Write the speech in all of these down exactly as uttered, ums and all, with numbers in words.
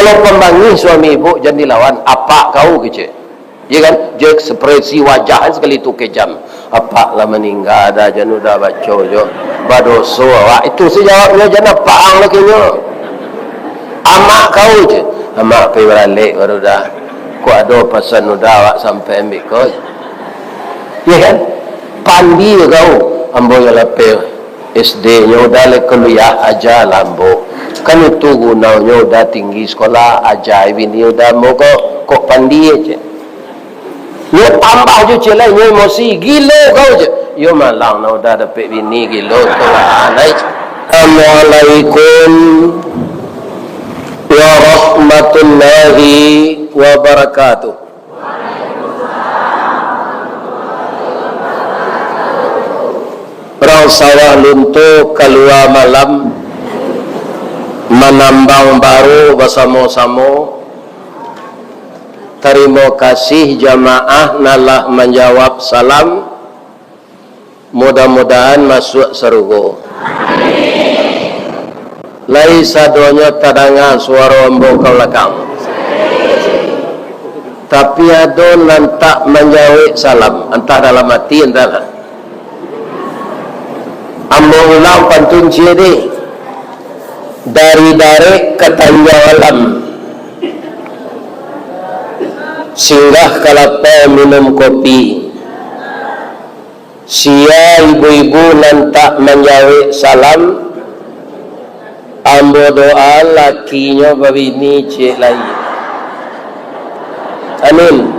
Kalau pambangih suami ibu, jan dilawan, apak kau kecek. Iya kan? Jan ekspresi wajah sakali tu kejam. Apak lah maningga, dah jan udah baco jo. Badoso awak. Itu sih jawabnyo, jan apak ang laki nyo. Amak kau je. Amak pai baralek baru dah. Kok ado pasan udah awak sampai ambil kau. Iya kan? Pandi kau. Ambo yo lapeh. S D nyo udah lai kuliah, aja lah ambo. Kan itu gunonyo udah tinggi sekolah, aja bini udah ambo kok, kok pandi aja. Nyo tambah jo ciek lai, nyo emosi, gilo kau je. Yo malang nah udah dapek bini gilo tu lah, lai. Assalamualaikum warahmatullahi wabarakatuh. Urang Sawah Lunto kalua malam, manambang baro basamo-samo. Tarimo kasih jamaah nan lah manjawab salam. Mudah-mudahan masuak sarugo. Lai sadonyo tadanga suaro ambo ka balakang. Tapi ado nan tak manjawek salam, antah dalam ati, antah lah. Ambo ulang pantun ciek deh. Dari Darek ka Tanjang Alam, singgah ka lapau minum kopi. Sia ibu-ibu nan tak manjawek salam, ambo doa lakinyo babini ciek lai. Amin.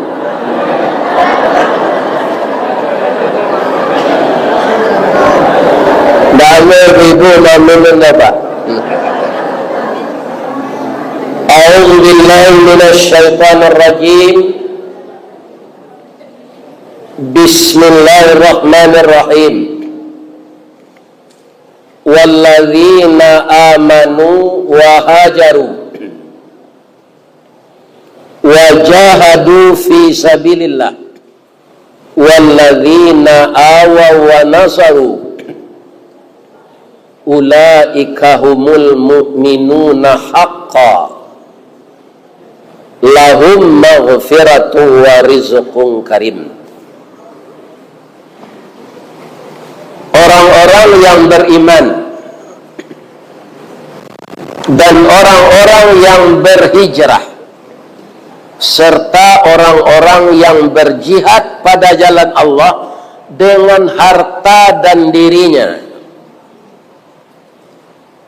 Ndak ado ibu-ibu nan amin, ndak, Pak? A'udzubillahi minasyaitonirrajim. Bismillahirrahmanirrahim. Walladzina amanu wa hajaru wa jahadu fi sabilillah, walladzina awaw wa nasaru, ulaika humul mu'minuna haqqa, lahum maghfiratun wa rizqun karim. Orang-orang yang beriman dan orang-orang yang berhijrah, serta orang-orang yang berjihad pada jalan Allah dengan harta dan dirinya,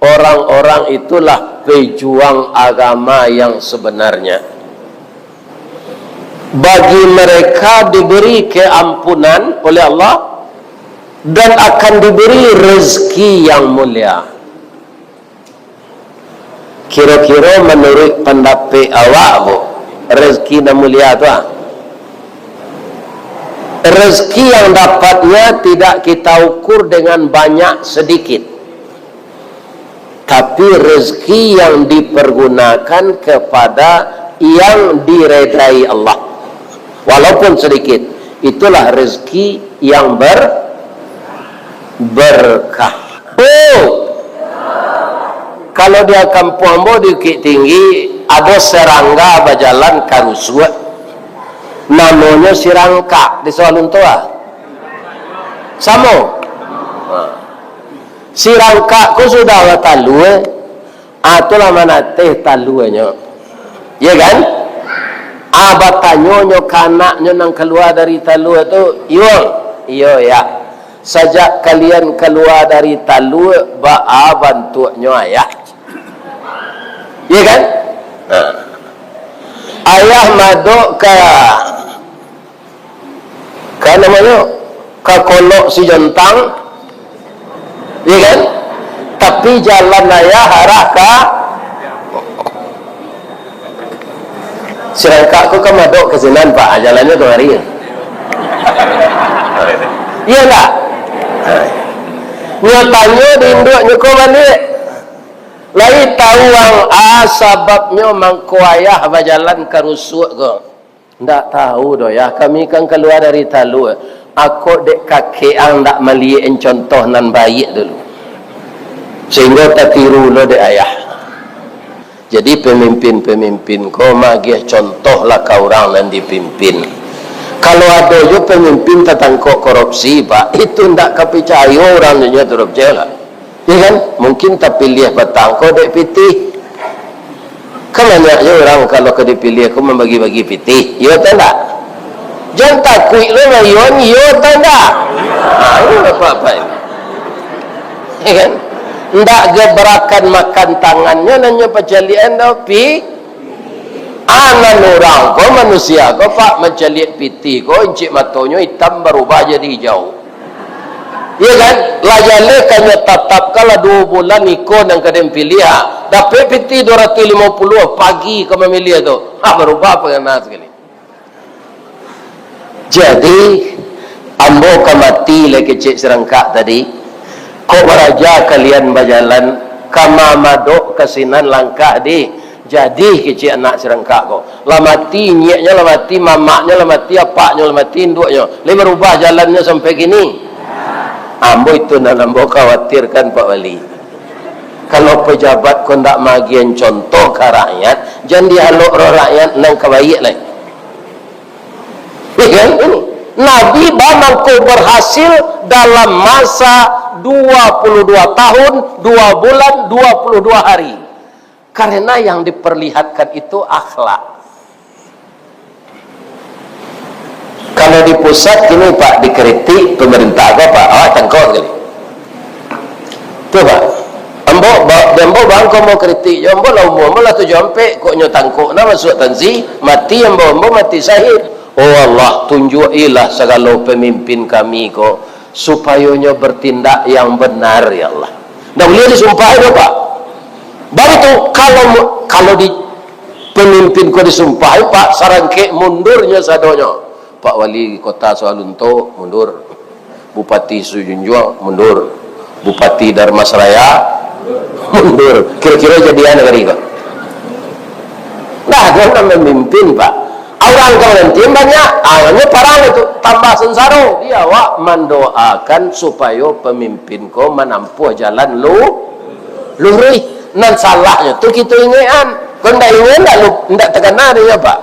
orang-orang itulah pejuang agama yang sebenarnya. Bagi mereka diberi keampunan oleh Allah dan akan diberi rezeki yang mulia. Kiro-kiro manuruik pandapek awak, Bu, rezeki nan mulia tu, ah? Rezeki yang dapatnya tidak kita ukur dengan banyak sedikit, tapi rezeki yang dipergunakan kepada yang diredai Allah, walaupun sedikit, itulah rezeki yang ber-, berkah. Oh, kalau di kampuang ambo di Bukittinggi, ado serangga bajalan karusuak, namonyo sirangkak di Sawah Lunto, ah. Samo. Sirangkak ko sudah batalua, ah, tu lah manateh taluanyo. Iya kan? Ah, batanyo nyo ka anaknyo nan kalua dari talua tu, "Yuang." "Iyo, Yah." "Sajak kalian kalua dari talua, baa bantuaknyo, Ayah?" Iya kan? Nah. Ayah madok ka ka namonyo, ka Kolok Sijontang, iya kan? Tapi jalan ayah arah ka Sirangkak ko ka madok ka sinan, Pak, jalannyo kamari. Iya ndak? Nyo tanyo di induaknyo ko baliak, "Lai tahu ang a sababnyo mangko ayah bajalan karusuak ko?" "Ndak tahu doh, Yah, kami kan kalua dari talua. Ako dek kakek ang ndak maliek contoh nan baiak dulu, sahinggo tatiru lo dek ayah." Jadi, pemimpin-pemimpin ko magiah contoh lah ka urang nan dipimpin. Kalau ado jo pemimpin tatangkok korupsi, Pak, itu ndak kapicayo urang nyo tu, percayolah. Ya kan? Mungkin tapiliah patang ko dek pitih. Kan banyak jo urang kalau ka dipiliah ko mambagi-bagi pitih. Iyo atau ndak? Jan takuik lo, Mayon, iyo atau ndak? Ha, iko bapak-bapak ini. Ya kan? Ndak gebrakan makan tangannyo, nan nyo pacaliak-an do, pi-, anan urang ko, manusia ko, Pak, mancaliak pitih ko, incik matonyo itam barubah jadi hijau. Ya kan? Lah jaleh ka nyo tatapkan lah duo bulan iko nan ka den piliah, ha. Dapek pitih duo ratuih limo puluah, pagi ka mamiliah tu. Ha, barubah pangana sakali. Jadi, ambo ka mati lai kecek sirangkak tadi. Kok baraja kalian bajalan, ka mamadok ka sinan langkah di, jadi kecek anak sirangkak ko. Lah mati inyiaknyo, lah mati mamaknyo, lah mati apaknyo, lah mati induaknyo. Lai barubah jalannyo sampai kini. Ambo itu nan ambo khawatirkan, Pak Wali. Kalau pejabat ko ndak maagian contoh ka rakyat, jan dialok roh rakyat nan ka baiak lai. Ya kan? Ini. Nabi ba mangko berhasil dalam masa dua puluh dua tahun, dua bulan, dua puluh dua hari. Karena yang diperlihatkan itu akhlak. Kalau di pusat kini, Pak, dikritik pemerintah ko, Pak, awak tangkok sakali. Tu, Pak. Ambo, ba-, di ambo bangko ambo kritik jo, ambo lah umua ambo lah tujuah ampek, kok nyo tangkok nah masuak tansi, mati ambo, ambo mati syahid. Oh Allah, tunjuak-ilah sagalo pemimpin kami ko, supayo nyo bertindak yang benar, ya Allah. Ndak buliah disumpahi doh, Pak. Baru tu, kalau mu-, kalau di pemimpin ko disumpahi, Pak, sarangkek mundurnyo sadonyo. Pak Wali Kota Sawalunto mundur. Bupati Sijunjuang mundur. Bupati Dharmasraya mundur. Kiro-kiro jadian nagari ko. Nah, dia nak memimpin, Pak. Urang ka mananti banyak, ah, nyo parang itu, tambah sansaro. Di awak mandoakan supayo pamimpin ko manampuah jalan lu-, luruih. Nan salahnyo tu kito ingekan. Kok ndak ingekan, ndak lu-, ndak takana dek nyo, Pak.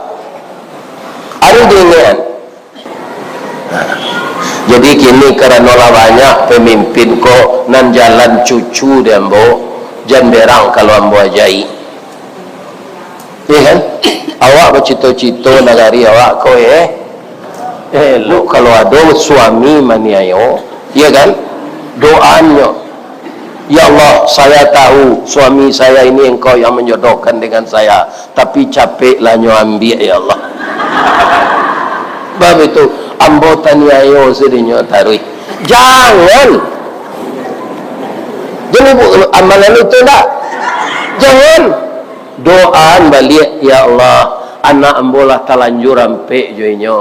Harus diingekan. Nah, jadi kini karano lah banyak pamimpin ko nan jalan cucu di ambo, jan berang kalau ambo ajai. Iya kan? Awak bacito-cito nagari awak ko, eh? Elok kalau ado suami maniayo, iya kan? Doannyo, "Ya Allah, saya tahu suami saya ini Engkau yang menjodohkan dengan saya, tapi capeklah nyo ambiak, ya Allah." Bab itu, ambo taniayo sadonyo taruih. Jangan. Jadi, bu-, amalan itu ndak? Jangan. Doaan baliak, "Ya Allah, anak ambo lah talanjur ampek jo inyo.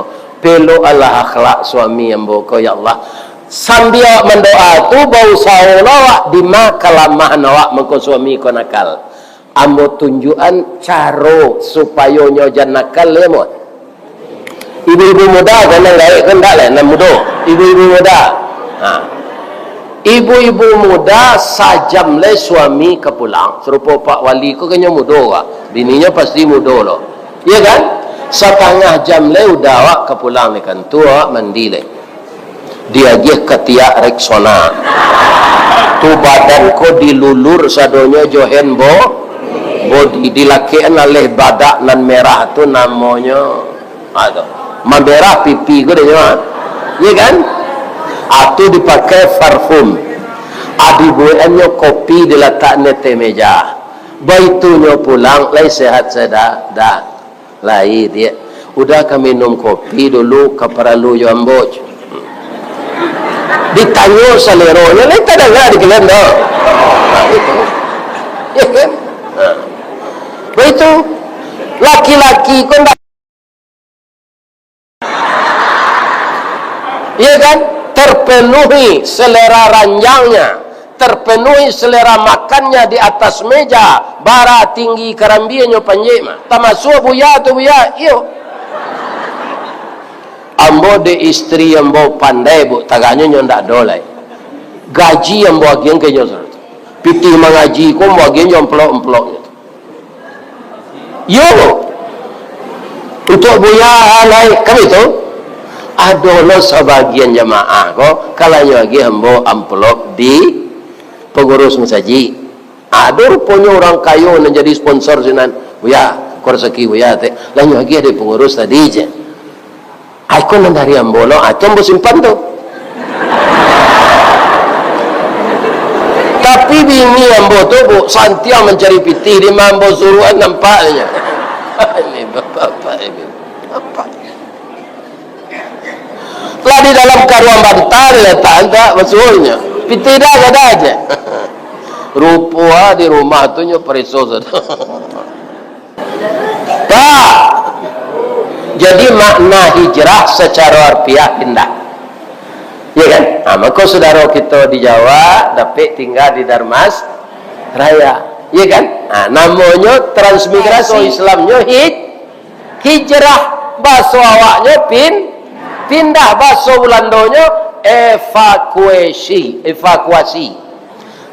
Peloklah akhlak suami ambo ko, ya Allah." Sambia mandoa tu, bausaholah awak dima kalamahan awak, mangko suami ko nakal. Ambo tunjuakan caro supayo nyo jan nakal, ya, Muhammad. Ibu-ibu muda ko nan gaek ko ndak lai, nan mudo. Ibu-ibu muda. Ha. Ibu-ibu muda sajam lai suami ka pulang. Sarupo Pak Wali ko kan nyo mudo, Pak. Bininyo pasti mudo lo. Iya kan? Satangah jam lai udah awak ka pulang lai kantua, awak mandi lai. Diagiah katiak Rexona. Tu badan ko dilulur sadonyo jo hand bo-, body, dilakekan aleh badak nan merah tu namonyo. Ha, tu. Mamerah pipi ko dek nyo, ha. Iya kan? Ha, tu dipakai parfum. Ha, dibuekannyo kopi, dilatakannyo ateh meja. Baitunyo pulang, lai sehat sadonyo? Dah. Lai, diak. Udah ka minum kopi dulu, ka paralu jo ambo. Ditanyo saleronyo, lai tadanga di kalian tu. Ha, itu. Ya kan? Ha. Baitu. Laki-laki ko ndak, ya kan? Terpenuhi selera ranjangnya, terpenuhi selera makannya di atas meja, bara tinggi karambianyo panjek mah. Tamasuak buya tu, buya, iyo. Ambo dek istri ambo pandai, Bu, taganyo nyo ndak ado lai. Gaji ambo agiahkan ka inyo, saudara. Pitih mangaji ko ambo agiahkan jo amplop-amplopnyo. Yo, untuak buya lai, kan itu? Ado lo sabagian jamaah ko, kalanyo agiah ambo amplop di pangurus masajik. Ado ruponyo urang kayo nan jadi sponsor sinan. "Buya, ko rasaki Buya, teh." Lanyo agiah dari pangurus tadi, cek. "Ai, ko nan dari ambo lo, ah, tu ambo simpan tu." Tapi bini ambo tu, Bu, santiang mancari pitih, di ma ambo suruahan nampak nyo. Ini bapak-bapak ini. Apa? Lah di dalam karuang bantal, letak antak masuaknyo. Pitih dah, dah, dah aja. Rupo, ah, di rumah tu nyo pareso sudah. Pak, jadi makna hijrah sacaro harfiah pindah. Ya kan? Ha, mako sudaro kito di Jawa dapek tingga di Darmas Raya. Ya kan? Ha, namonyo transmigrasi, Islamnyo hij-, hijrah, baso awaknyo pin-, pindah, baso Bulandonyo evakuasi, evakuasi.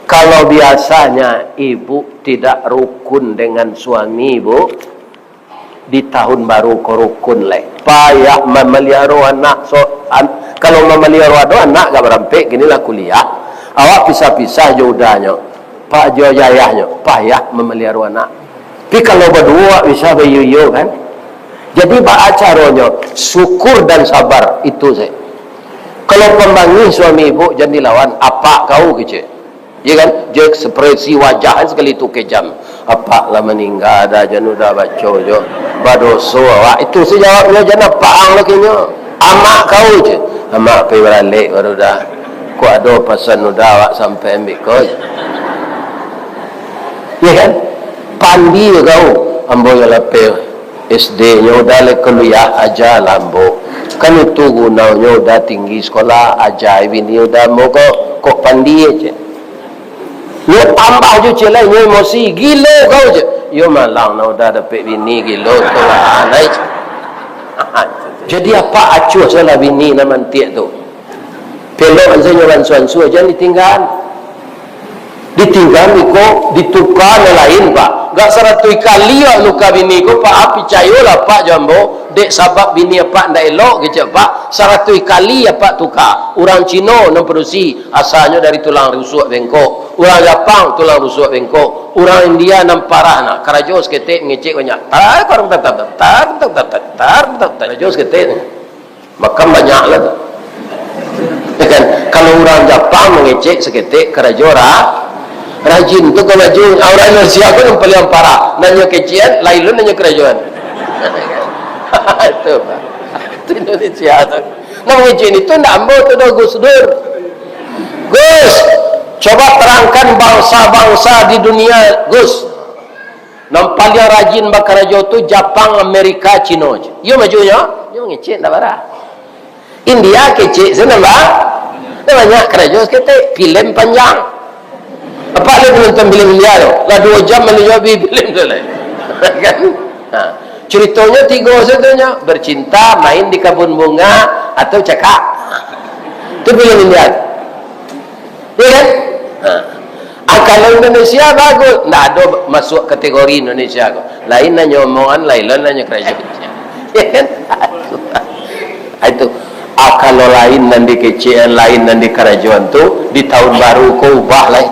Kalau biasanya ibu tidak rukun dengan suami, Bu, di tahun baru ko rukun lai. Payah mamaliharo anak, so, an-, kalau mamaliharo ado anak agak barampek, kini lah kuliah. Awak pisah-pisah jo udanyo, pak jo jayahnyo, payah mamaliharo anak. Tapi kalau baduo bisa baiyo-iyo kan. Jadi baa caronyo, syukur dan sabar, itu sajo. Kalau pambangih suami ibu, jan dilawan, apak kau kecek. Ya kan? Dia ekspresi wajah sakali tu kejam. "Apak lah maningga, dah jan udah baco jo. Badoso awak." Itu sih jawabnyo, jan apak ang lagi nyo. "Amak kau je." "Amak pai baralek baru dah. Kok ado pasan udah awak sampai ambil kau je." Ya kan? Pandi kau. Ambo yo lapeh. S D-nyo udah lai kuliah, aja lah ambo. Kan itu gunonyo udah tinggi sekolah, aja bini udah ambo kok, kok pandi aja. Nyo tambah jo ciek lai, nyo emosi, "Gilo kau je." Yo malang nah udah dapek bini gilo tu lah, lai. Jadi apak acuah salah bini nan mantiak tu. Pelok ansa nyo lansu-ansu aja ditinggaan. Ditinggaan iko, dituka nan lain, Pak. Gak saratuih kali awak nuka bini ko, Pak, ah, picayolah, Pak, jo ambo, dek sabab bini apak ndak elok, kecek apak, saratuih kali apak tuka. Urang Cino nan padusi, asalnyo dari tulang rusuak bengkok. Urang Japang, tulang rusuak bengkok. Urang India nan parah nah, karajo saketek mangecek banyak. Tar, tar, tar, tar, tar, tar, tar, tar, tar, karajo saketek. Makan banyak lah tu. Ya kan? Kalau urang Japang mangecek saketek karajo ra-, rajin tu ka maju. Ah, urang Indonesia ko nan paliang parah. Nan nyo kecekan, lain lo nan nyo karajoan. Itu, Pak. Itu Indonesia tu. Nan mangecek itu ndak ambo tu doh, Gus Dur. Gus, coba terangkan bangsa-bangsa di dunia, Gus. Nan paliang rajin bakarajo tu Japang, Amerika, Cino. Iyo majunyo, iyo mangecek ndak bara. India kecek se nambah. Ndak banyak karajo saketek, filem panjang. Apak lai nonton filem India tu? Lah duo jam mano jo habih filem tu lai. Kan? Ha. Curitonyo tigo sajo nyo, bercinta, main di kabun bunga, atau cakak. Tu filem India tu. Ya kan? Ha. Ah, kalau Indonesia bagus, ndak ado masuk kategori Indonesia ko. Lain nan nyo omongan, lain lo nan nyo karajo. Ya kan? Ah, itu. Ah, kalau lain nan dikecekan, lain nan dikarajoan tu, di tahun baru ko ubah lai.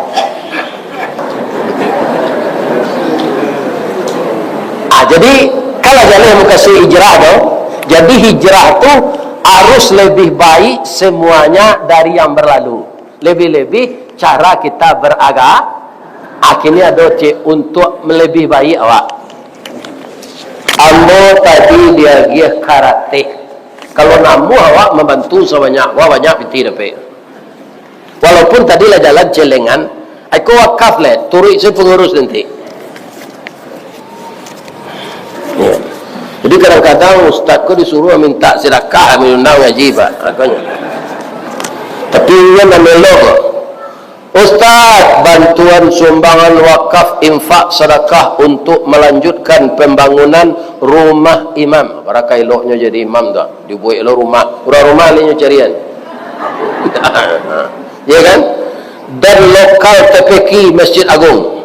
Ah, jadi, kalau jaleh mukasuik hijrah tu, jadi hijrah tu harus lebih baik semuanya dari yang berlalu. Lebih-lebih cara kita beraga-, ah, kini ado cek untuk lebih baik awak. Ambo tadi diagiah karate. Kalau namuah awak mambantu sabanyak, wah, banyak pitih dapek. Walaupun tadi lah jalan celengan, ai ko wakaf leh, turuik se pangurus nanti. Ya. Jadi kadang-kadang ustaz ko disuruh minta sedekah, mangundang ngaji, Pak. Makanya. Tapi inyo mamelok. Ustaz, bantuan sumbangan wakaf, infak, sedekah untuk melanjutkan pembangunan rumah imam. Barakai eloknyo jadi imam tu. Dibuek lo rumah. Urang rumah lai nyo carian. Ya kan? Dan lokal T P Q Masjid Agung.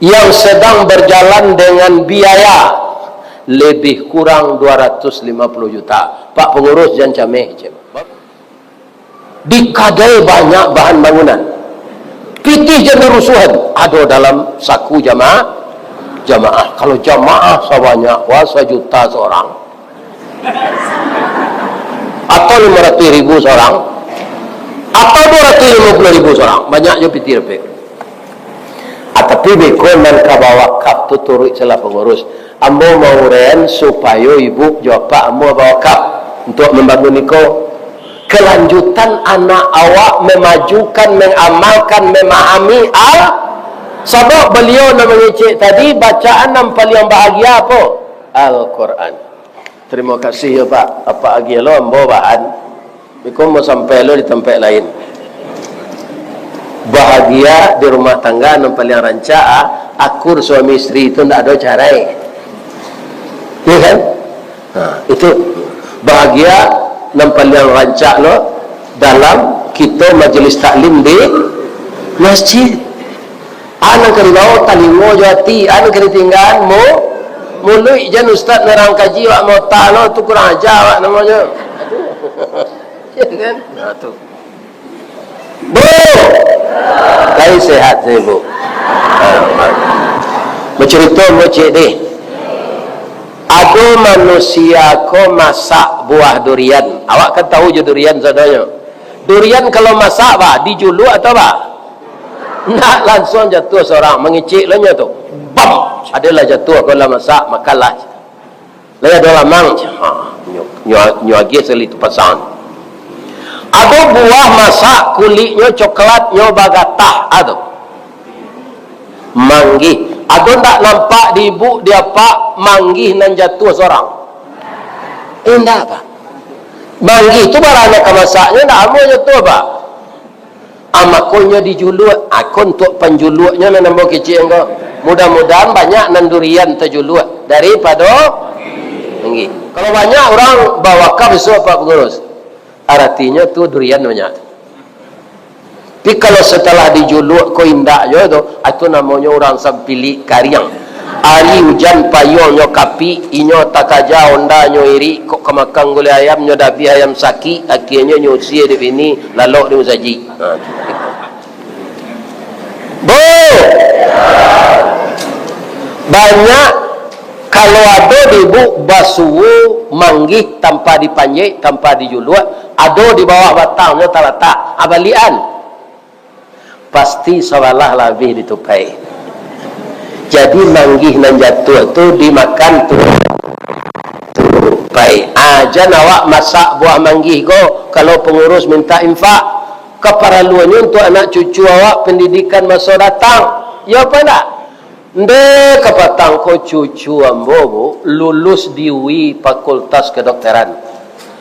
yang sedang berjalan dengan biaya lebih kurang dua ratus lima puluh juta. Pak Pengurus, jan cameh, cek. Di kadai banyak bahan bangunan. Pitih jan dirusuhan, ado dalam saku jamaah, jamaah. Kalau jamaah sabanyak, wah, sajuta seorang. Atau lima ratus ribu seorang. Atau dua ratus lima puluh ribu seorang. Banyak jo pitih dapek. Ah, tapi beko nan ka bawakaf tu turuik salah pangurus. Ambo maurean supayo ibu jo apak ambo bawakaf untuak mambangun iko. Kelanjutan anak awak memajukan, mengamalkan, memahami Al-, sabab baliau nan mangecek tadi, bacaan nan paliang bahagia apo? Al-Quran. Terima kasih yo, Pak. Apak agiah lo ambo bahan. Beko ambo sampai lo di tampek lain. Bahagia di rumah tangga nan paliang rancak, ah, akur suami isteri tu ndak ado carai. Iya kan? Nah, itu bahagia nan paliang rancak lo dalam kito majelis taklim di masjid. Anu ka dibawa talingo jo ati, anu ka ditinggaan mu-, muluik. Jan ustaz narang kaji wak mota lo tu kurang aja wak namonyo. Ya kan? Nah, tu. Bu! Lai sehat saya, Bu. Bacarito mo cek deh. Ado manusia ko masak buah durian. Awak kan tahu jo durian sadonyo. Durian kalau masak, bah, dijuluak atau, bah? Ndak, lansuang jatuah sorang, mangecek lo nyo tu. Bam! Adalah jatuah, kalau lah masak, makanlah. Lah ado lamang. Ha, nyo, nyo, nyo agiah sakali tu pasang. Ado buah masak, kuliknyo coklat, nyo bagatah, ado. Manggih. Ado ndak nampak di ibu, di apak, manggih nan jatuah sorang? Indak, Pak. Manggih tu baranak ka masaknyo, ndak amuah jatuah, Pak. Ah, makonyo dijuluak, ah, ko untuak panjuluaknyo nan ambo kecek ko. Mudah-mudahan banyak nan durian tajuluak daripado manggih. Kalau banyak urang bawakaf isuak, Pak Pangurus, aratinyo tu durian banyak. Tapi kalau satalah dijuluak ko indak jo tu, ah, tu namonyo urang sampilik kariang. Ari ujan payuangnyo kapik, inyo takaja ondanyo irik, kok ka makan gulai ayam, nyo dabih ayam sakik, akienyo nyo usie dek bini, lalok di musajik. Ha. Bu! Banyak, kalau ado di ibu basuo manggih tanpa dipanjek, tanpa dijuluak, ado di bawah batangnyo talatak, abalian. Pasti sabalah labiah ditupai. Jadi, manggih nan jatuah tu dimakan tu-, tupai. Ah, jan awak masak buah manggih ko, kalau pangurus minta infak, kaparaluannyo untuak anak cucu awak, pandidikan maso datang. Yo apo ndak? Ndeh, kapatang ko cucu ambo, Bu, lulus di U I Fakultas Kedokteran.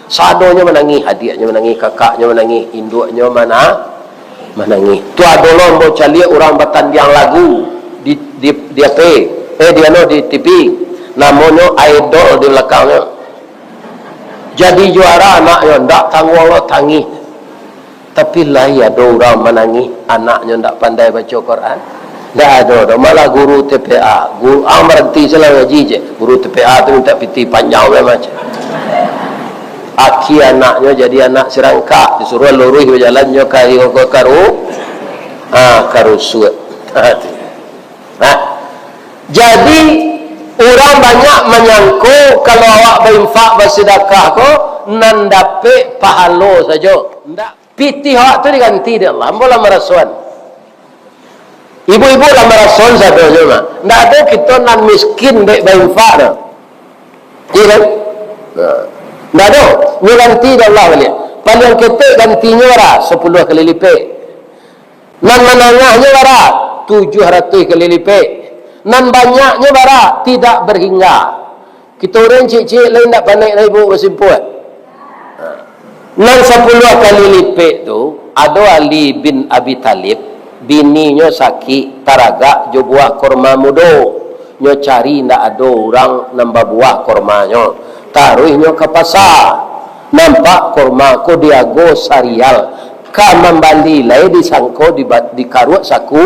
Sadonyo manangih, adiaknyo manangih, kakaknyo manangih, induaknyo mana-, manangih. Tu ado lo ambo caliak urang batandiang lagu di, di, di ape, eh, di anu, di T V. Namonyo Idol di balakangnyo. Jadi juara anaknyo, ndak tangguang lo tangih. Tapi lai ado urang manangih, anaknyo ndak pandai baco Quran? Ndak ado doh. Malah guru T P A, guru, ah, baranti salah ngaji je. Guru T P A tu minta pitih panjang memang je. Aki anaknyo jadi anak sirangkak, disuruah luruih bajalannyo ka, ka karu-, ah, karusuak. Ha, tu. Nah, jadi, urang banyak manyangko kalau awak bainfak, basidakah ko, nan dapek pahalo sajo. Ndak. Pitih awak tu diganti dek Allah. Ambo lah marasoan. Ibu-ibu lah marasoan sadonyo mah. Ndak ado kito nan miskin dek bainfak tu. Iya kan? Nah. Ndak ado. Nyo ganti dek Allah baliak. Paliang ketek gantinyo bara? Sapuluah kali lipek. Nan manangahnyo bara? Tujuah ratuih kali lipek. Nan banyaknyo bara? Tidak berhingga. Kito urang ciek-ciek lai indak panek lai, Bu, basimpuah. Nan sapuluah kali lipek tu, ado Ali bin Abi Thalib, bininyo sakik, taragak jo buah korma mudo. Nyo cari, indak ado urang nan babuah kormanyo. Taruihnyo ka pasa. Nampak korma ko diago sarial. Ka mambali lai disangko di ba-, di karuak saku,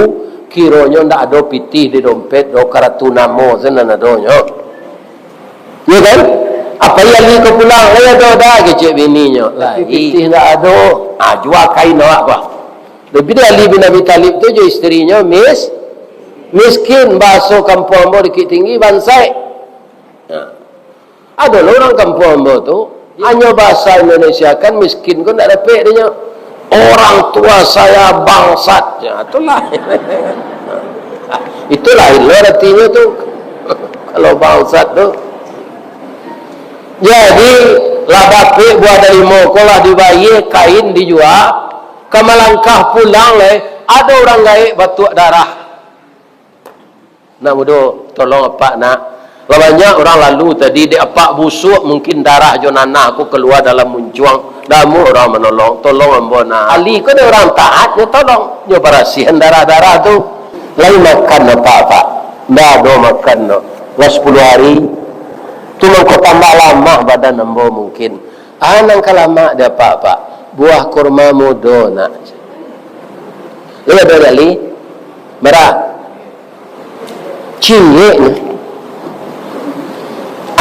Kironyo ndak ado pitih di dompet, do karatu namo se nan adonyo. Yo kan? Apai Ali ko pulang, lai ado dah kecek bininyo. Tapi lai. Pitih ndak ado. Ah, jua kain awak ko. Tapi di Ali bin Abi Thalib tu jo isterinyo mis-, miskin, bahaso kampuang ambo Bukittinggi, bansaik. Nah. Ado lo urang kampuang ambo tu, hanyo bahasa Indonesia kan miskin ko ndak dapek dinyo. "Orang tua saya bangsat." Ya, itulah. Itulah ilo artinyo tu. Kalau bangsat tu. Jadi, lah dapek buah dalimo ko lah dibayie, kain dijua, ka malangkah pulang lai, ado urang gaek batuak darah. Nak mudo, tolong apak nak. Lah banyak urang lalu tadi, dek apak busuak, mungkin darah jo nanah ko kalua dalam muncuang. Ndak amuah urang manolong, tolong ambo nak. Ali ko dek urang taat, nyo tolong. Nyo barasiahan darah-darah tu. Lai makan apak-apak. Ndak ado makan doh. Lah sapuluah ari. Tu mangko tambah lamah badan ambo mungkin. Ah, nan ka lamak di apak-apak. Buah kurma mudo nak. Lai ado gali. Bara? Ciek nyo.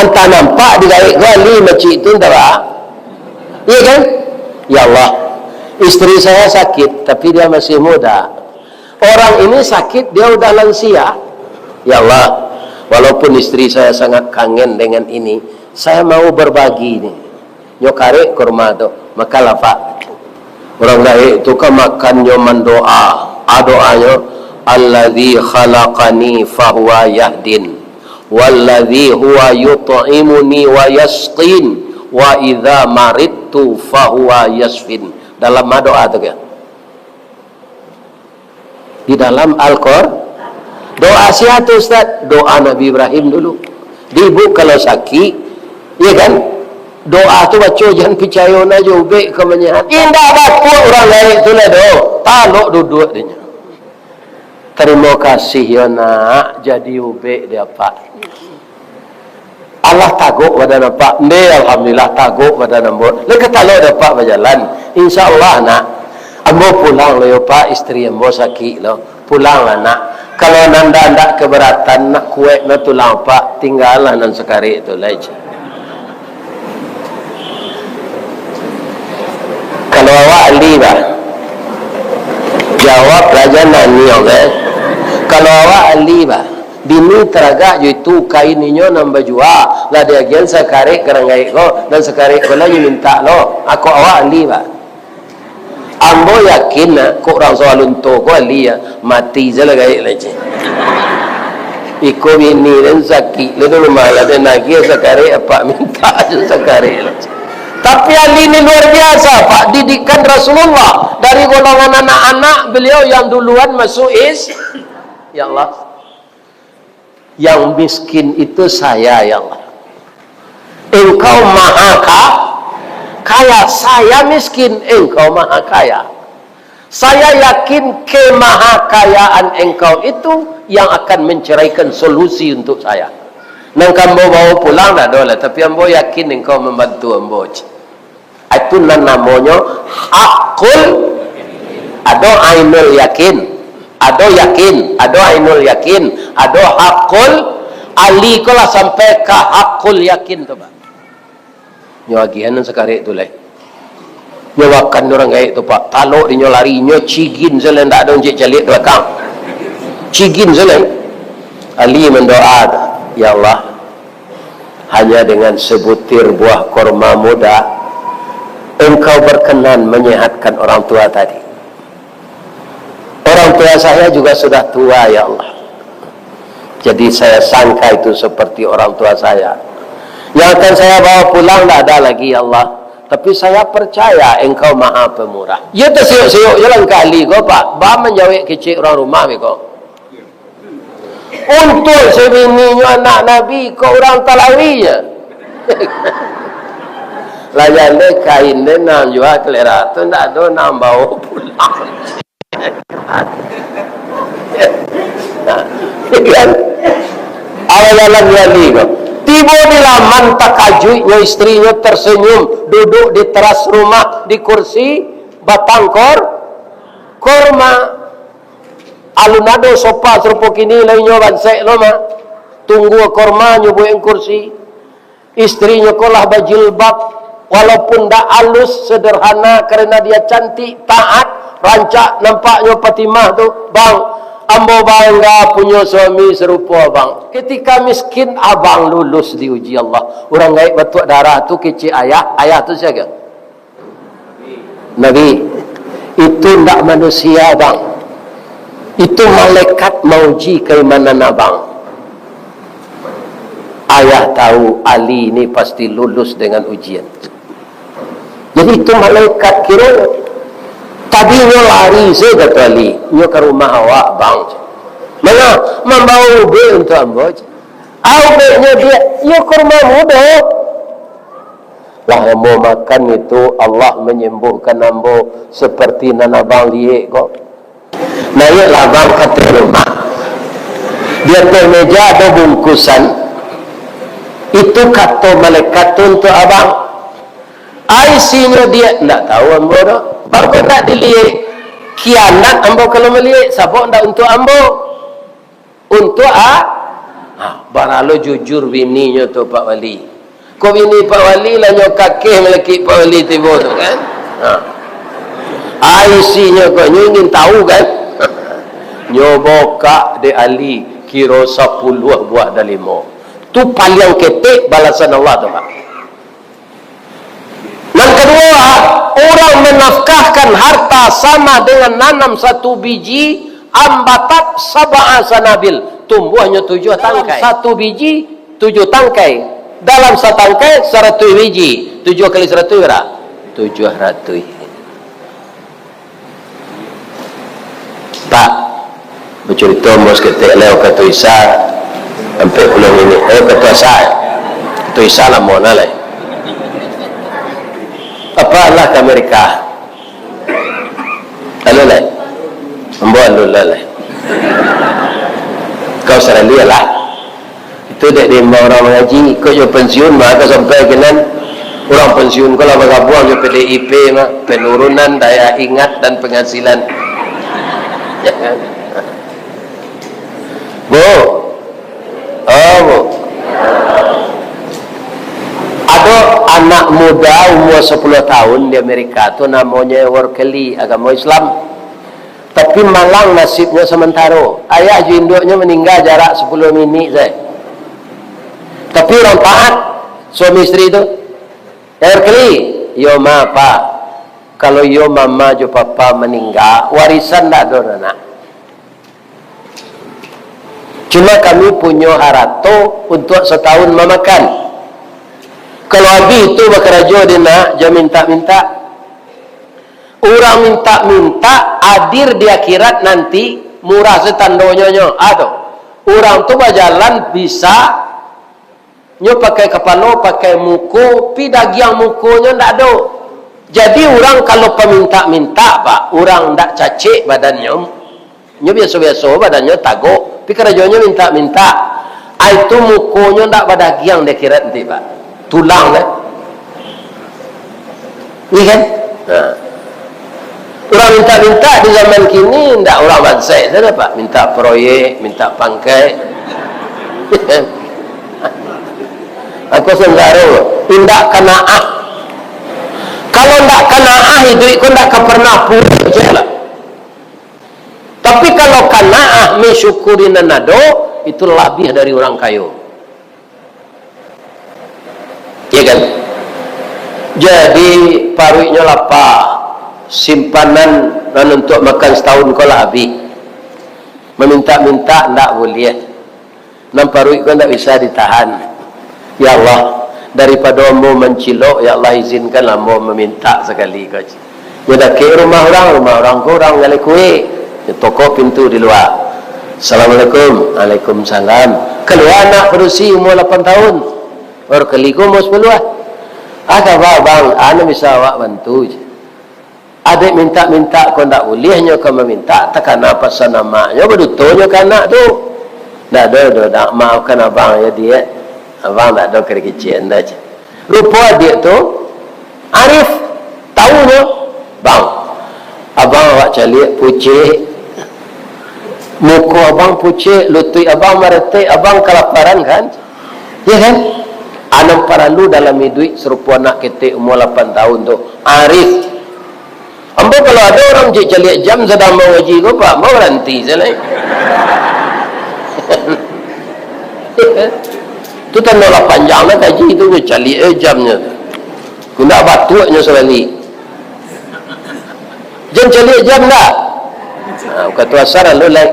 Antah nampak di gaek gali macik tu, antah ba? Iya kan? Ya Allah, istri saya sakit, tapi dia masih muda. Orang ini sakit, dia udah lansia. Ya Allah, walaupun istri saya sangat kangen dengan ini, saya mau berbagi ni. Nyo karek kurma tu, makanlah, Pak. Urang gaek tu kan makannyo mandoa. A doanyo, "Alladzi khalaqani fahuwa yahdin, walladzi huwa yut'imuni wa yasqin, wa idza maridtu fahuwa yasfin." Dalam ma doa tu kan? Di dalam Al-Qur-, doa sia tu, Ustaz? Doa Nabi Ibrahim dulu. Di ibu kalau sakik, iya kan? Doa tu baco, jan picayo na jo ubek ka manyehat. Indak batuak urang gaek tu lah doh. Talok duduak dinyo. Tarimo kasih yo nak, jadi ubek di apak. Allah tagok badan apak. Nde, alhamdulillah, tagok badan ambo. Lai ka talok dek apak bajalan. Insya Allah, nak. Ambo pulang lo yo, Pak, istri ambo sakik lo. Pulanglah, nak. Kalau nan ndak, ndak keberatan, nak kuek na tulang apak, tinggalah nan sakarek tu lai, cik. Kalau awak ahli, bah. Jawab raja nani, oke? Kalau awak ahli, bah. Bini taragak jo itu, kain inyo nan bajua, lah diagiahan sakarek ka urang gaek ko, nan sakarek ko lah nyo mintak lo. Ako awak ahli, bah. Ambo yakin, nah, kok urang Sawalunto ko ahli, ya, mati se lah gaek lah, cik. Iko bini den sakik, lah tu rumah lah den agiah sakarek, apak mintak se sakarek lah, cik. Tapi ahli ni luar biasa, Pak. Didikan Rasulullah dari golongan anak-anak beliau yang duluan masuk Is-, ya Allah. Yang miskin itu saya, ya Allah. Engkau maha ka-, kaya, saya miskin, Engkau maha kaya. Saya yakin kemahakayaan Engkau itu yang akan menceraikan solusi untuk saya. Nan ka ambo bawa pulang ndak ado lah, tapi ambo yakin Engkau membantu ambo, cik. Itu nan namonyo hakul, ado ainul yakin, ado yakin, ado ainul yakin, ado hakul, ahli ko lah sampai ka hakul yakin tu, Pak. Nyo agiahan nan sakarek tu lai. Nyo makan urang gaek tu, Pak. Talok dinyo lari, nyo cigin se lai, ndak ado cek caliak balakang. Cigin se lai. Ahli mandoa, "Ya Allah, hanya dengan sebutir buah korma muda, Engkau berkenan menyehatkan orang tua tadi. Orang tua saya juga sudah tua, ya Allah. Jadi saya sangka itu seperti orang tua saya. Yang akan saya bawa pulang ndak ada lagi, ya Allah. Tapi saya percaya Engkau Maha Pemurah." Iyo tasiyok-siyok je langkah ahli ko, Pak. Ba manjawek kecek urang rumah beko. Untuak sabininyo anak Nabi, kok urang Talawi je. Lah jan deh kain deh nan jua kalera tu, ndak ado nan bawa pulang. Nah, kan? Awal jalan wali ko. Tibo di laman, takajuiknyo istrinyo tersenyum, duduk di teras rumah, di kursi batang kor-, korma. Alun ado sofa sarupo kini lai nyo bansek lo mah. Tunggu korma nyo buek kursi. Istrinyo ko lah bajilbab, walaupun ndak alus, sederhana, karena dia cantik, taat, rancak nampaknyo Fatimah tu, "Bang, ambo bangga punyo suami sarupo abang." Ketika miskin, abang lulus diuji Allah. Urang gaek batuak darah tu kecek ayah, ayah tu sia? Nabi, itu ndak manusia, bang. Itu malaikat mauji keimanan abang. Ayah tahu Ali ni pasti lulus dengan ujian. Jadi itu malaikat kiro. Tadinyo lari saja tu Ali. Nyo ka rumah awak, bang. Manga, mambawa ubek untuk ambo. Ah, ubeknyo dia, iyo kurma mudo. Lah ambo makan itu, Allah manyembuhkan ambo seperti nan abang liek ko. Naiaklah abang ka ateh rumah. Di ateh meja ado bungkusan. Itu kato malaikat tu untuk abang. Ah, isinyo dia, ndak tahu ambo doh. Bang ko ndak diliek. Kianat ambo kalau maliek, sabab ndak untuk ambo. Untuk a-, ha, baralo jujur bininyo tu, Pak Wali. Ko bini Pak Wali lah nyo kakeh malakik Pak Wali tibo tu, kan? Ha. Ah, isinyo ko, nyo ingin tahu, kan? Nyo bukak dek Ali, kiro sapuluah buah dalimo. Tu paliang ketek balasan Allah tu, Pak. Nan kadua, urang manafkahkan harta sama dengan nanam satu biji, ambatat sab'a sanabil, tumbuahnyo tujuah tangkai. Satu biji, tujuah tangkai. Dalam satangkai, saratuih biji. Tujuah kali saratuih bara? Tujuah ratuih. Pak, bacurito ambo saketek lai wakatu Isya, ampek puluah minik. Ayo wakatu Asar. Wakatu Isya lamo na lai. Apa lah ka Amerika? Alun lai? Ambo alun lah lai. Ka Australia lah. Itu dek diimbau urang mangaji, kok jo pensiun, maka sampai kinan urang pensiun ko lah bagabuang jo P D I P mah, penurunan daya ingat dan penghasilan. Bu, oh, Bu. Ado anak muda umur sapuluah tahun di Amerika tu, namonyo Workeli, agamo Islam. Tapi malang nasibnyo samantaro. Ayah jo induaknyo maningga jarak sapuluah minik sajo. Tapi urang taat, suami isteri tu. "Eh, Keli, iyo ma, Pa. Kalau iyo Mama jo Papa maningga, warisan ndak ado, nak. Cuma kami punyo harato untuak satahun mamakan. Kalau abih tu bakarajo dek nak, jan mintak-mintak." Urang mintak-mintak hadir di akhirat nanti, murah se tandonyo nyo. Ado. Urang tu bajalan bisa, nyo pakai kapalo, pakai muko, pi dagiang mukonyo ndak ado. Jadi urang kalau pamintak-mintak, Pak, urang ndak cacek badannyo, nyo biaso-biaso badannyo, tagok, pi karajonyo mintak-mintak. Ai tu mukonyo ndak badagiang di akhirat nanti, Pak. Tulang deh. Iya kan? Nah. Urang mintak-mintak di zaman kini, ndak urang bansaik sajo, Pak. Mintak proyek, mintak pangkaik. Ako sanggaro, indak kanaah. Kalau ndak kanaah, iduik ko ndak ka pernah puas, percayolah. Tapi kalau kanaah, mensyukuri nan ado, itu labiah dari urang kayo. Iya kan? Jadi, paruiknyo lapa, simpanan nan untuak makan satahun ko lah abih. Mamintak-mintak ndak buliah. Nan paruik ko ndak bisa ditahan. Ya Allah, daripado ambo mancilok, ya Allah, izinkanlah ambo mamintak sakali ko. Nyo dakek rumah urang, rumah urang ko urang galeh kuek. Nyo tokok pintu di lua. "Assalamualaikum." "Waalaikumsalam." Kalua anak padusi umua lapan tahun. Baru kali ko umua sapuluah. "Ah, kaba, Bang, a nan bisa awak bantu?" je. Adek mintak-mintak ko ndak buliah, nyo ka mamintak, takana pasan amaknyo, badutonyo ka anak tu. "Ndak ado doh, nak maafkan abang yo, Diak. Abang ndak ado ka dikecekan doh," je. Rupo adiak tu arif, tahu nyo, "Bang, abang awak caliak pucek." Muko abang pucek, lutuik abang maretek, abang kalaparan, kan? Ya, kan? Nan paralu dalam iduik sarupo anak ketek umua lapan tahun tu, arif. Ambo kalau ado urang cek caliak jam sadang mangaji ko, Pak, ambo baranti sajo lai. Tu tando lah panjang lah kaji tu, nyo caliak eh jamnyo. Indak batuaknyo sabalik. Jan caliak jam dah. Ha, wakatu asar lalu lai.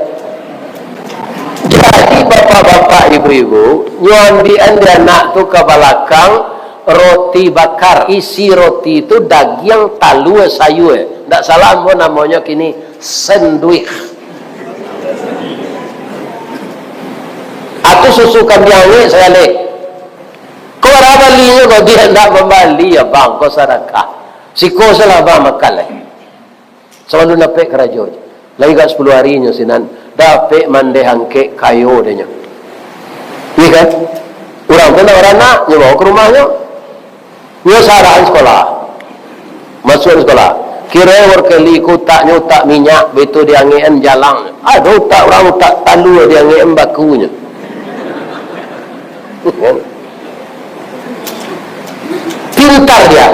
Jadi, bapak-bapak, ibu-ibu, nyo ambiakan di anak tu ka balakang roti bakar. Isi roti tu dagiang, talua, sayua. Ndak salah ambo namonyo kini sandwich. Atau susu kambiang angek sagaleh. Ko bara balinyo ko, dia ndak mambali, ya bang, ko sadakah. Siko salah bang makan lai. Sabalun dapek karajo, lai agak sapuluah ari nyo sinan, dapek mandeh angkek kayo deh nyo. Iya kan? Urang tu ndak baranak, nyo bawa ka rumahnyo. Nyo sarahan sakolah. Masuak sakolah. Kiro workeli ko utaknyo utak minyak, baitu diangekan jalang. Ado utak urang, utak talua diangekan bakunyo. Pintar dia.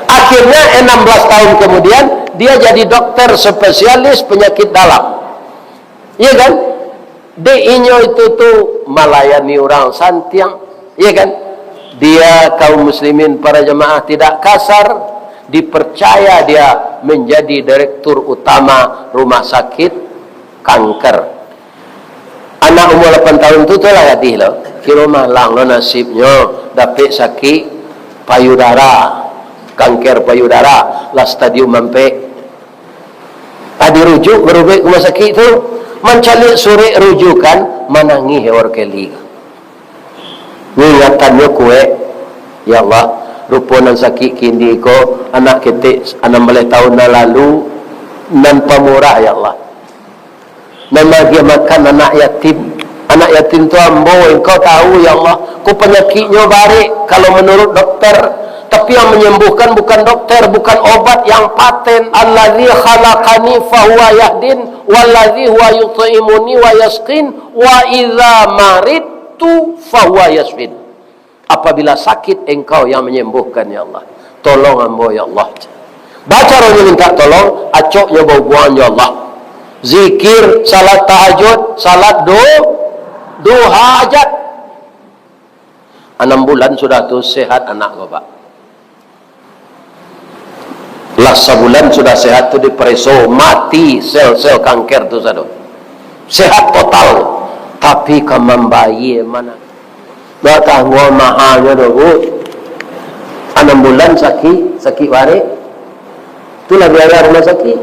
Akhirnya enam belas tahun kemudian, dia jadi dokter spesialis penyakit dalam. Iya kan? Dek inyo itu tu malayani urang santiang. Iya kan? Dia, kaum muslimin, para jamaah, tidak kasar, dipercaya dia menjadi direktur utama rumah sakit kanker. Anak umur lapan tahun tu, tu lah gadih lo. Kiro malang lo nasibnyo, dapek sakik payudara, kanker payudara, lah stadium ampek. Ah, dirujuk, barubaik ka rumah sakik tu, mancaliak surek rujukan, manangih Workeli. Ingatannyo kuaik, "Ya Allah, rupo nan sakik kini ko, anak ketek anam baleh tahun nan lalu, nan pamurah, ya Allah. Nan maagiah makan anak yatim. Anak yatim tu ambo, Engkau tahu, ya Allah, ko panyakiknyo barek kalau menurut dokter. Tapi yang menyembuhkan bukan dokter, bukan obat yang paten. Allazi khalaqani fahuwa yahdin, wallazi huwa yut'imuni wa yasqin, wa idza maridtu fahuwa yasfin." Apabila sakit, Engkau yang menyembuhkan, ya Allah. Tolong ambo, ya Allah. Baa caronyo minta tolong, acoknyo bahubuangan jo Allah. Zikir, salat tahajud, salat du-, duha hajat. Anam bulan sudah tu sehat anak ko, Pak. Lah sabulan sudah sehat tu dipareso, mati sel-sel kanker tu sado. Sehat total. Tapi ka mambayia ma. Ndak tangguang mahanyo doh, Bu. Anam bulan sakik, sakik barek. Itulah biaya rumah sakit.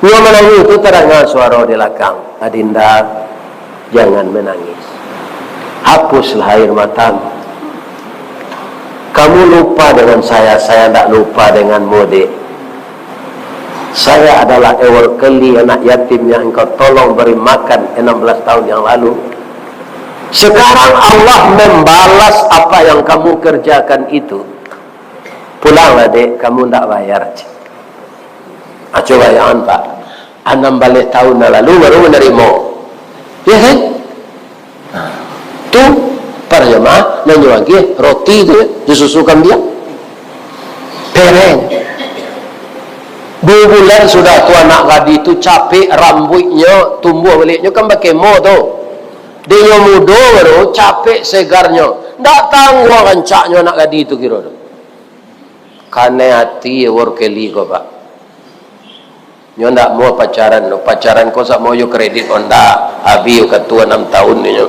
Inyo manangih tu, tadanga suaro di lakang, "Adinda, jangan menangis. Hapuslah air matamu. Kamu lupa dengan saya, saya ndak lupa denganmu, Dek. Saya adalah Ewer Keli, anak yatim yang engkau tolong beri makan enam belas tahun yang lalu. Sekarang Allah membalas apa yang kamu kerjakan itu. Pulanglah, Dek, kamu ndak bayar." Ah, cubo bayangkan, Pak. Anam baleh tahun nan lalu baru manarimo. Ya kan? Nah, tu para jamaah nan nyo agiah roti tu, ya, jo susu kambiang. Pereng. Duo bulan sudah tu anak gadih tu capek, rambuiknyo tumbuah baliak, nyo kan bakemo tu. Dek nyo mudo baru, capek segarnyo. Ndak tangguang rancaknyo anak gadih tu kiro tu. Kanai ati Ewer Keli ko, Pak. Nyo ndak mau pacaran, pacaran ko samo jo kredit Honda, abih wakatu anam tahun nyo.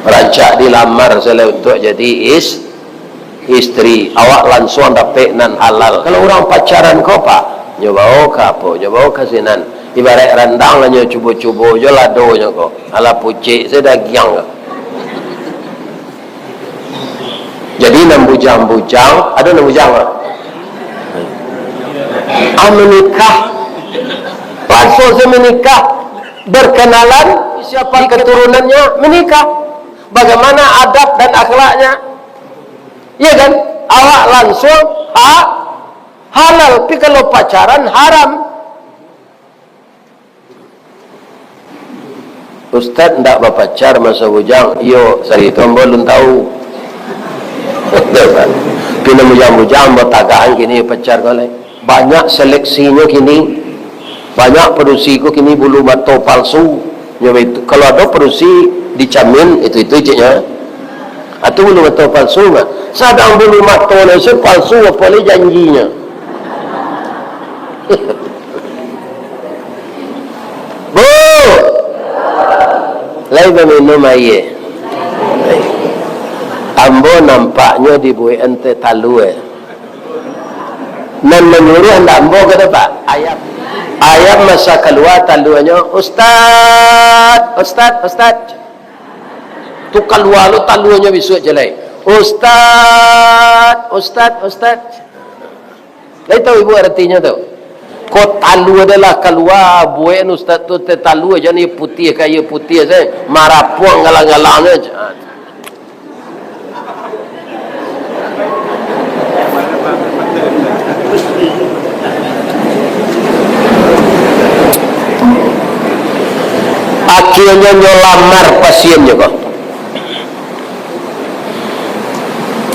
Rancak dilamar salah untuak jadi is-, istri. Awak lansuang dapek nan halal. Kalau urang pacaran ko, Pak, nyo bao ka apo, nyo bao ka sinan. Ibaraik randang lah nyo cubo-cubo jo ladonyo ko. Alah pucek se dagiang ko. Jadi, nan bujang-bujang, ado nan bujang lah. Ah, menikah. Lansuang se menikah. Berkenalan, siapa keturunannya, menikah. Bagaimana adab dan akhlaknya? Iya kan? Awak lansuang ha-, halal, tapi kalau pacaran haram. Ustaz ndak bapacar maso bujang? Iyo, sari tu ambo alun tahu. Pina bujang-bujang, ambo tagahan kini pacar ko lai. Banyak seleksinyo kini. Banyak padusi ko kini bulu mato palsu. Nyo baitu. Kalau ado padusi dicamin, itu-itu ceknyo. Atu bulu mato palsu mah. Sadang bulu mato nyo se palsu, apo lai janjinyo. Bu! Lai baminum aia. Ambo nampaknyo dibuekan teh talua, eh. Nan manyuruah ndak ambo ka dapek. Ayam. Ayam masa kalua taluanyo, "Ustaz, ustaz, ustaz." Tu kalua lo taluanyo bisuak jalai. "Ustaz, ustaz, ustaz." Lai tahu ibu aratinyo tu? Ko talua adalah kalua, buek ustaz tu teh talua, jan iyo putiah ka iyo putiah se, marapuang galang-galang se. Akhirnyo nyo lamar pasiennyo ko.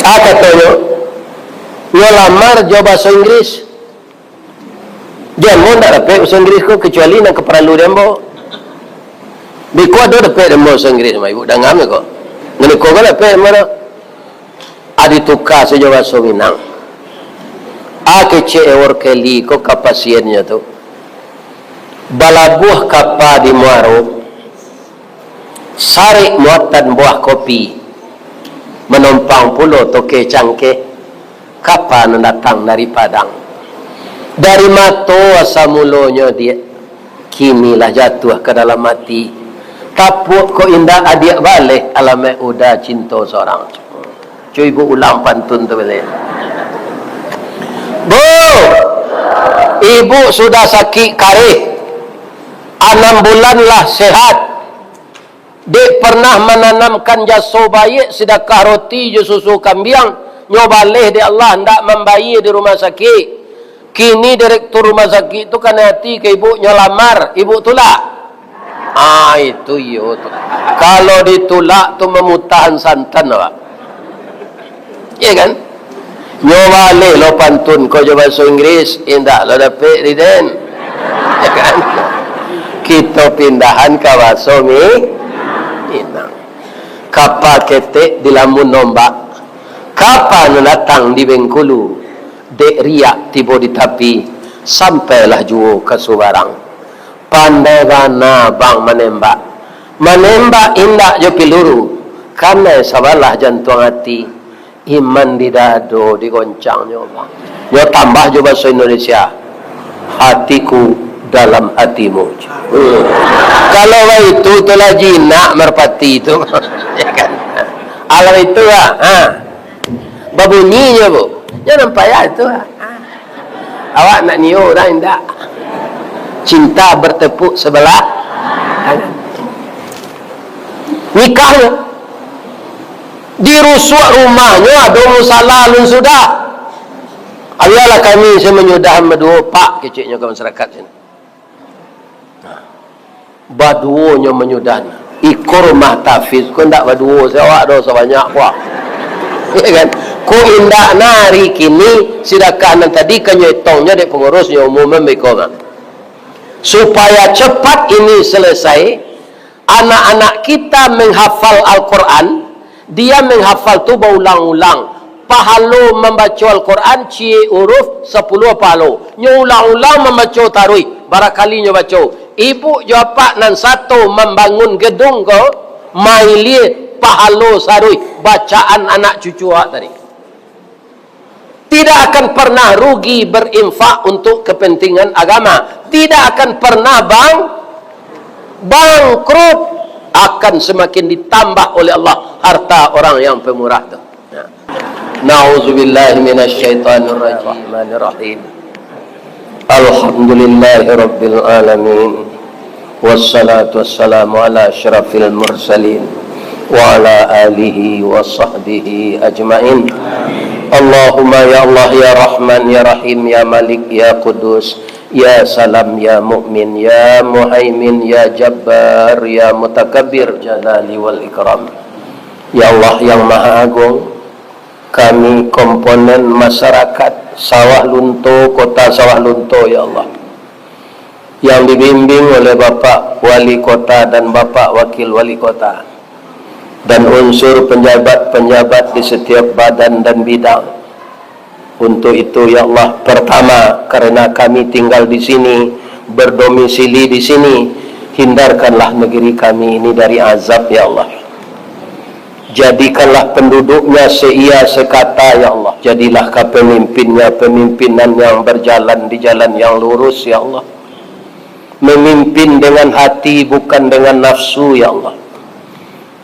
A katonyo, nyo lamar jo bahaso Inggris. Di ambo ndak dapek bahaso Inggris ko, kecuali nan kaparalu di ambo. Biko ado dapek di ambo bahaso Inggris, ma ibu danga ko. Nan iko ko dapek di ambo. A dituka sajo bahaso Minang. A kecek Ewer Kelly ko ka pasiennyo tu. Balabuah kapa di muaro, sarik muatan buah kopi, manompang pulo toke cangkeh, kapa nan datang dari Padang. Dari mato asa mulonyo, Diak, kini lah jatuah ka dalam ati. Tapuak kok indak adiak baleh, alamaik uda cinto sorang. Cuy, ibu ulang pantun tu baliak. Bu, ibu sudah sakik kareh, anam bulan lah sehat. Dek pernah mananamkan jaso baiak, sidakah roti jo susu kambiang, nyo baleh dek Allah, ndak mambayia di rumah sakik. Kini direktur rumah sakik tu kanai ati ka ibu, nyo lamar, ibu tulak? Ah, itu iyo tu. Kalau ditulak tu mamutahan santan, Pak. Iya kan? Nyo baleh lo pantun ko jo bahaso Inggris, indak lo dapek riden. Iya kan? Kito pindahan ka bahaso Mi-, Minang. Kapa ketek dilamun ombak, kapa nan datang di Bengkulu, dek riak tibo di tapi, sampailah juo ka subarang. Pandai bana bang manembak. Manembak indak jo piluru, kanai sabalah jantuang ati. Iman di dado digoncangnyo, bang. Nyo tambah jo bahaso Indonesia, "Hatiku dalam hatimu." Hmm. Kalau baitu, tu lah jinak marpati tu. Ya kan? Alah itu lah. Ha. Babunyi nyo, Bu. Jangan payah itu, ah. Awak nak nio urang indak. Cinta bertepuk sebelah tangan. Nikah nyo. Dirusuak rumahnyo, ado musala alun sudah. Abialah kami se manyudahan baduo, Pak, keceknyo ka masyarakat sini. Baduonyo manyudahan. Iko rumah tahfiz ko ndak baduo se, awak do sabanyak ko. Ya kan? Ko indak nah ari kini, sidakah nan tadi ka nyo etongnyo dek pangurus nyo umuman beko mah. Supaya cepat ini selesai, anak-anak kita menghafal Al-Quran, dia menghafal tu baulang-ulang. Pahalo mambaco Al-Quran, ciek uruf, sapuluah pahalo. Nyo ulang-ulang mambaco taruih, barakali nyo baco. Ibuk jo apak nan sato mambangun gedung ko, mailia pahalo saruih bacaan anak cucu awak tadi. Tidak akan pernah rugi berinfak untuk kepentingan agama. Tidak akan pernah bang-, bangkrut. Akan semakin ditambah oleh Allah harta orang yang pemurah tu. Ya. Na'udzubillahi minasyaitonirrajim. Rahmanirrahim. Alhamdulillahirabbil alamin. Wassalatu wassalamu ala asyrafil mursalin wa ala alihi wa sahbihi ajmain. Allahumma ya Allah, ya Rahman, ya Rahim, ya Malik, ya Quddus, Ya Salam, ya Mukmin, ya Muhaimin, ya Jabbar, ya Mutakabbir, Jalali wal Ikram. Ya Allah yang Maha Agung, kami komponen masyarakat Sawah Lunto, Kota Sawah Lunto, ya Allah, yang dibimbing oleh Bapak Wali Kota dan Bapak Wakil Wali Kota, dan unsur penjabat-penjabat di setiap badan dan bidang. Untuk itu, ya Allah, pertama, karena kami tinggal di sini, berdomisili di sini, hindarkanlah negeri kami ini dari azab, ya Allah. Jadikanlah penduduknya seia sekata, ya Allah. Jadilah ka pemimpinnya pemimpinan yang berjalan di jalan yang lurus, ya Allah. Memimpin dengan hati, bukan dengan nafsu, ya Allah.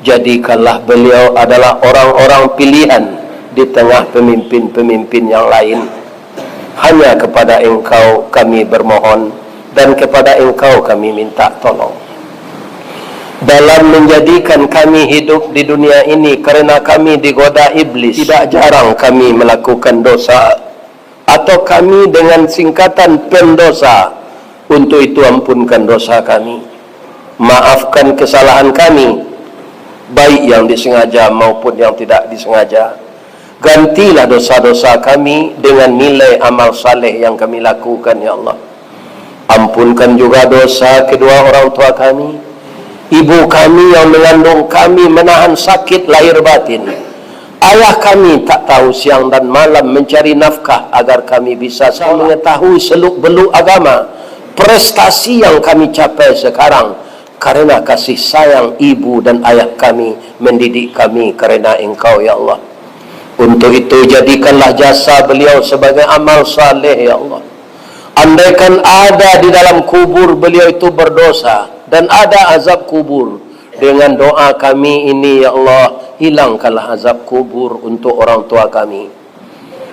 Jadikanlah beliau adalah orang-orang pilihan di tengah pemimpin-pemimpin yang lain. Hanya kepada Engkau kami bermohon, dan kepada Engkau kami minta tolong. Dalam menjadikan kami hidup di dunia ini, karena kami digoda iblis, tidak jarang kami melakukan dosa, atau kami dengan singkatan pendosa. Untuk itu, ampunkan dosa kami. Maafkan kesalahan kami, baik yang disengaja maupun yang tidak disengaja. Gantilah dosa-dosa kami dengan nilai amal saleh yang kami lakukan, ya Allah. Ampunkan juga dosa kedua orang tua kami, ibu kami yang mengandung kami, menahan sakit lahir batin. Ayah kami tak tahu siang dan malam mencari nafkah agar kami bisa sa-, mengetahui seluk-beluk agama, prestasi yang kami capai sekarang karena kasih sayang ibu dan ayah kami mendidik kami karena Engkau, ya Allah. Untuk itu, jadikanlah jasa beliau sebagai amal saleh, ya Allah. Andaikan ada di dalam kubur beliau itu berdosa dan ada azab kubur, dengan doa kami ini, ya Allah, hilangkanlah azab kubur untuk orang tua kami.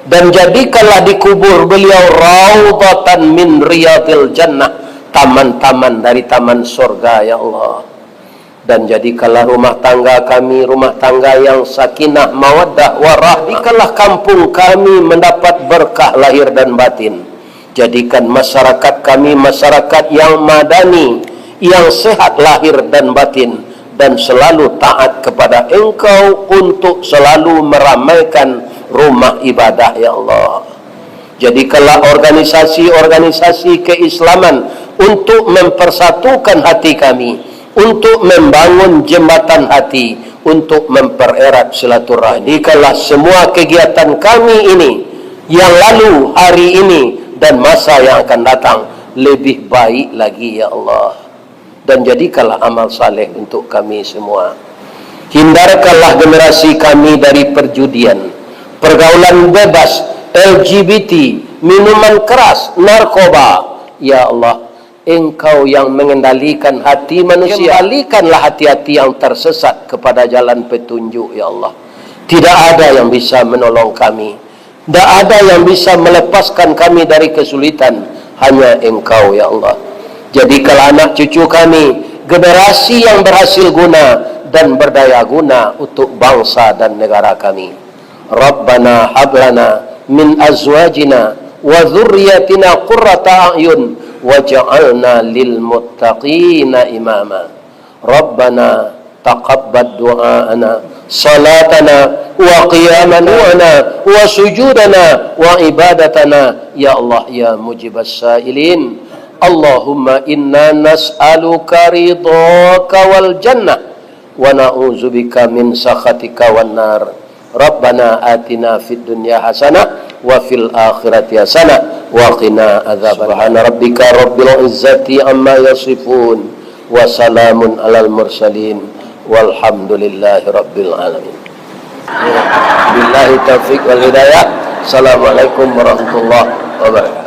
Dan jadikanlah di kubur beliau raudhatan min riyadil jannah, taman-taman dari taman sorga, ya Allah. Dan jadikanlah rumah tangga kami rumah tangga yang sakinah, mawaddah, warahmah. Jadikanlah kampung kami mendapat berkah lahir dan batin. Jadikan masyarakat kami masyarakat yang madani, yang sehat lahir dan batin, dan selalu taat kepada Engkau untuk selalu meramaikan rumah ibadah, ya Allah. Jadikanlah organisasi-organisasi keislaman untuk mempersatukan hati kami, untuk membangun jembatan hati, untuk mempererat silaturahmi. Jadikanlah semua kegiatan kami ini, yang lalu, hari ini, dan masa yang akan datang, lebih baik lagi, ya Allah. Dan jadikanlah amal saleh untuk kami semua. Hindarkanlah generasi kami dari perjudian, pergaulan bebas, L G B T, minuman keras, narkoba. Ya Allah, Engkau yang mengendalikan hati manusia. Kembalikanlah hati-hati yang tersesat kepada jalan petunjuk, ya Allah. Tidak ada yang bisa menolong kami. Tidak ada yang bisa melepaskan kami dari kesulitan, hanya Engkau, ya Allah. Jadikanlah anak cucu kami generasi yang berhasil guna dan berdaya guna untuk bangsa dan negara kami. Rabbana hab lana min azwajina wa dzurriyyatina qurrata a'yun waj'alna lil muttaqina imama. Rabbana taqabbal du'aana, salatana, wa qiyamana, wa sujudana, wa ibadatana. Ya Allah, ya mujibas sailin. Allahumma inna nas'aluka ridhaka wal jannah, wa na'udzubika min sakhatika wan nar. Rabbana atina fid dunya hasanah, wa fil akhirati hasanah, wa qina adzabannar. Subhana rabbika rabbil izzati amma yasifun, wa salamun alal mursalin, walhamdulillahi rabbil alamin. Billahi taufiq wal hidayah. Assalamualaikum warahmatullahi wabarakatuh.